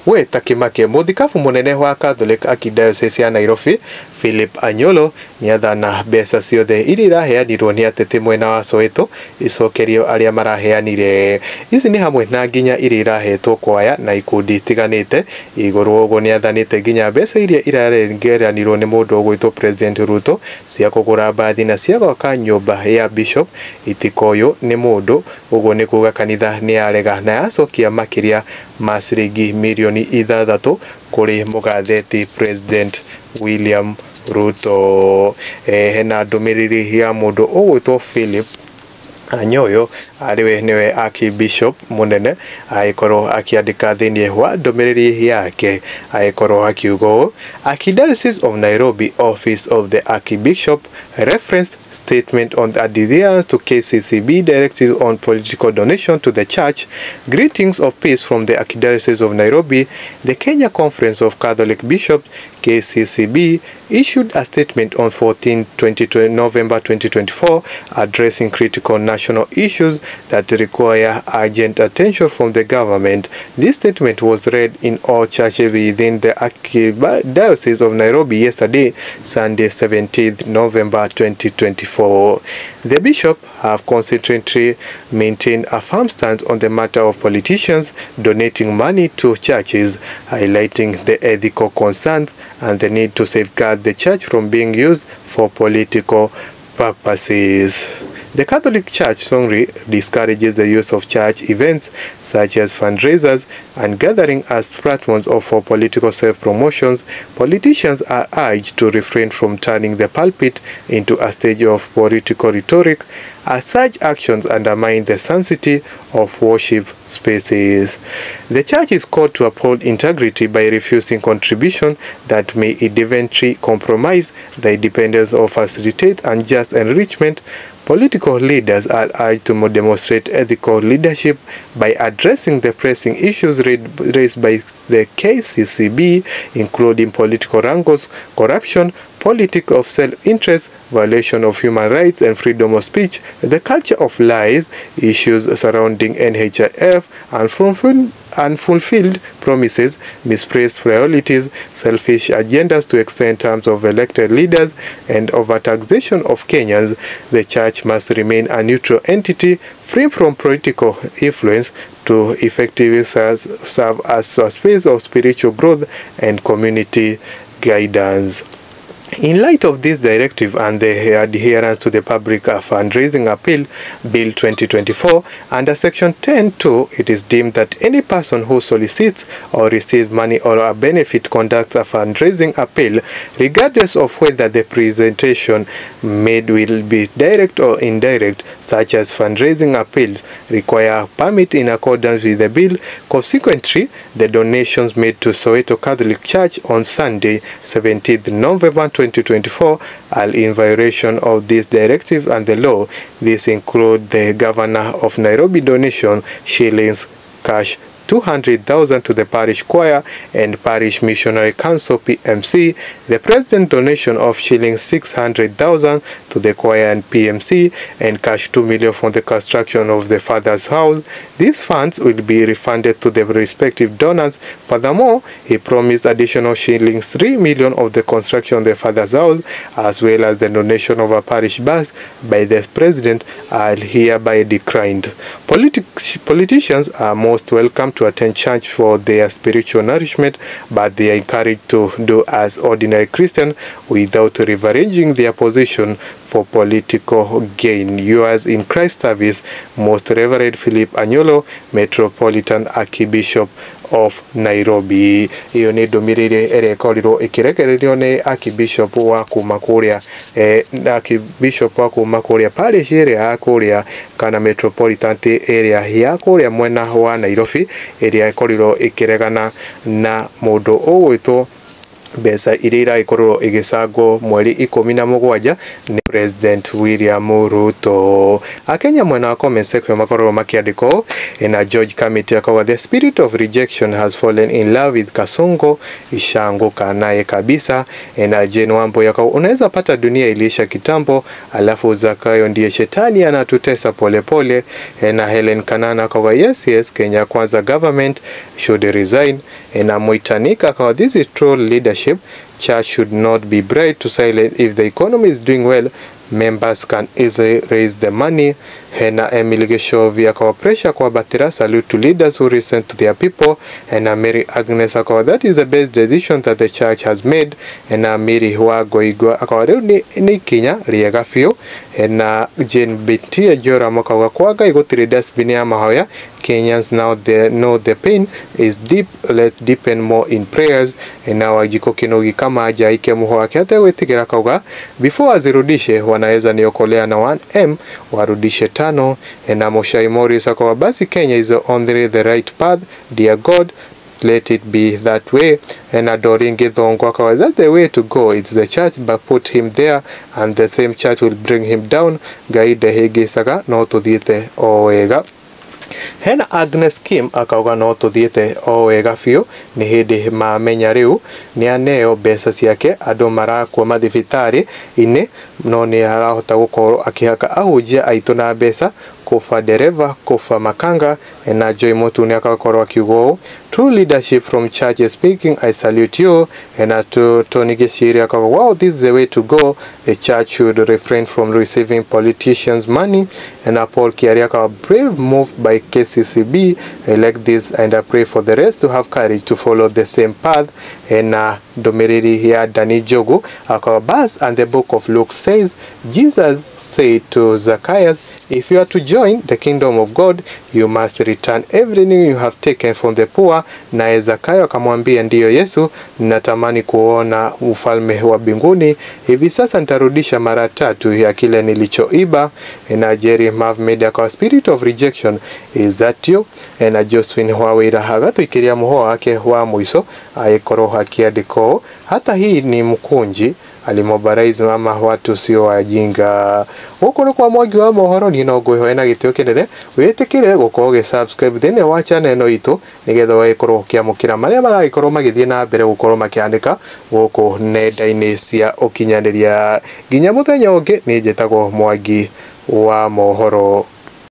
We Takimake muthikabu munene wa Catholic Archdiocese ya Nairobi Philip Anyolo nĩathana mbeca ciothe iria iraheanirwo nĩ ateti mwena wa Soweto icokerio arĩa maraheanire. Ici nĩ hamwe na nginya iria irahetwo kwaya na ikundi itiganĩte. Igũrũ ũguo nĩathanĩte nginya mbeca iria irarengeranirwo nĩ mũndũ ũgwĩtwo President Ruto cia kũgũra mbathi na cia gwaka nyũmba ya bishop itikoywo nĩ mũndũ. Ũguo nĩ kuga kanitha nĩ yarega na yacokia makĩria ma ciringi mirioni 6 kũrĩ mũgatheti President William Ruto. Hena ndũmĩrĩri ya mũndũ ũgwĩtwo Philip Anyoyo arĩwe nĩwe Archbishop mũnene agĩkorwo akĩandĩka thĩinĩ wa ndũmĩrĩri yake agĩkorwo akiuga ũũ: Archdiocese of Nairobi Office of the Archbishop referenced statement on the adherence to KCCB directive on political donation to the church. Greetings of peace from the Archdiocese of Nairobi. The Kenya Conference of Catholic Bishops KCCB issued a statement on 14 November 2024 addressing critical national issues that require urgent attention from the government. This statement was read in all churches within the Archdiocese of Nairobi yesterday, Sunday 17th November 2024. The bishop have consistently maintained a firm stance on the matter of politicians donating money to churches, highlighting the ethical concerns and the need to safeguard the church from being used for political purposes. The Catholic Church strongly discourages the use of church events such as fundraisers and gathering as platforms for political self-promotions. Politicians are urged to refrain from turning the pulpit into a stage of political rhetoric, as such actions undermine the sanctity of worship spaces. The church is called to uphold integrity by refusing contribution that may eventually compromise the independence or facilitate unjust enrichment. Political leaders are urged to demonstrate ethical leadership by addressing the pressing issues raised by the KCCB, including political wrangles, corruption, politics of self-interest, violation of human rights and freedom of speech, the culture of lies, issues surrounding NHIF, unfulfilled promises, misplaced priorities, selfish agendas to extend terms of elected leaders, and overtaxation of Kenyans. The church must remain a neutral entity, free from political influence, to effectively serve as a space of spiritual growth and community guidance. In light of this directive and the adherence to the Public Fundraising Appeal Bill 2024, under Section 10(2), it is deemed that any person who solicits or receives money or a benefit conducts a fundraising appeal, regardless of whether the presentation made will be direct or indirect, such as fundraising appeals, require a permit in accordance with the bill. Consequently, the donations made to Soweto Catholic Church on Sunday, 17th November 2024 are in violation of this directive and the law. This include the governor of Nairobi donation shillings cash 200,000 to the parish choir and parish missionary council PMC, the president donation of shillings 600,000 to the choir and PMC, and cash 2 million for the construction of the father's house. These funds will be refunded to the respective donors. Furthermore, he promised additional shillings 3 million of the construction of the father's house, as well as the donation of a parish bus by the president, are hereby declined. Politicians are most welcome to attend church for their spiritual nourishment, but they are encouraged to do as ordinary Christians without leveraging their position for political gain. Yours in Christ service, Most Reverend Philip Anyolo, Metropolitan Archbishop of Nairobi. Iyo nĩ ndũmĩrĩri ĩrĩa ĩkorirwo ĩkĩrekererio nĩ Archbishop wa kuma kũrĩa Archbishop wa kuma kũrĩa parish ĩrĩa ya kũrĩa kana Metropolitan ĩrĩa ya kũrĩa mwena wa Nairobi, ĩrĩa ĩkorirwo ĩkĩregana na mũndũ ũgwĩtwo Mbeca iria iragĩkorwo igĩcangwo mweri 17 nĩ President William Ruto. Akenya mwena wa comment section makorwo makĩandĩkwo na George Kamiti akauga the spirit of rejection has fallen in love with Kasongo, ishaanguka naye kabisa. Na Jane Wambo akauga unaweza pata dunia iliisha kitambo, alafu Zakayo ndiye shetani anatutesa polepole. Na Helen Kanana akauga yes yes, Kenya Kwanza government should resign. Na Moitanika akauga this is true leadership. Church should not be bribed to silence. If the economy is doing well, members can easily raise the money. Hena Emily Geshovi akawa pressure kwa Batira, salute to leaders who listen to their people. Hena Mary Agnes akawa that is the best decision that the church has made. Hena Mary Wagoigwa akawa rĩu nĩ ikinya rĩega biũ. Hena Jane Bitia Joram akauga kwa Ngai gũtirĩ dustbin ya mahoya. Kenyans now they know the pain is deep, let's deepen more in prayers. Na Wajiko Kinogi kama ajaike muho wake ategwĩtigĩra akauga before azirudishe wanaweza niokolea na 1M warudishe 5. Na Moshai Morris akawa basi Kenya is on the right path, dear God let it be that way. Na Doreen Githongo akawa that's the way to go, it's the church but put him there and the same church will bring him down. Ngai ndehĩngĩcaga no tũthiĩte o wega. Hena Agnes Kim akauga no tuthiĩte o wega biũ, nĩ hĩndĩ mamenya rĩu nĩ aneo mbeca ciake, andũ marakua mathibitarĩ-inĩ no nĩ arahota gũkorwo akĩhaka ahunjia aitũ na mbeca, kufa dereva kufa makanga. Na Joy Mutune akakorwo akiuga ũũ, true leadership from church is speaking, I salute you. Na Tony Gĩciria akauga wow, this is the way to go, the church should refrain from receiving politicians money. Na Paul Kiaria akauga brave move by KCCB, I like this and I pray for the rest to have courage to follow the same path. Na ndũmĩrĩri ya Dani Njogu akauga bas, and the book of Luke says Jesus said to Zacchaeus, if you are to join the kingdom of God you must return everything you have taken from the poor. Naye Zakayo akamwambia ndiyo Yesu, natamani kuona ufalme wa mbinguni, hivi sasa nitarudisha mara tatu ya kile nilichoiba. Na Jerry Mavmed akawa spirit of rejection is that you. Na Josephine Wawira agatũikĩria mũhũa wake wa mũico agĩkorwo akĩandĩka hata hii ni mkunji alimobarize mama watu sio wajinga. Gũkũ nĩ kwa Mwangi wa mohoro, niĩ no ngwĩhoe na gĩtĩo kĩnene wĩtĩkĩre gũkorwo ũgĩ subscribe thĩinĩ wa channel ĩno itũ nĩgetha ũgagĩkorwo ũkĩamũkĩra marĩa maragĩkorwo magĩthiĩ na mbere gũkorwo makĩandĩka gũkũ nenda-inĩ cia ũkinyanĩria. Nginya mũthenya ũngĩ, niĩ njĩtagwo Mwangi wa mohoro.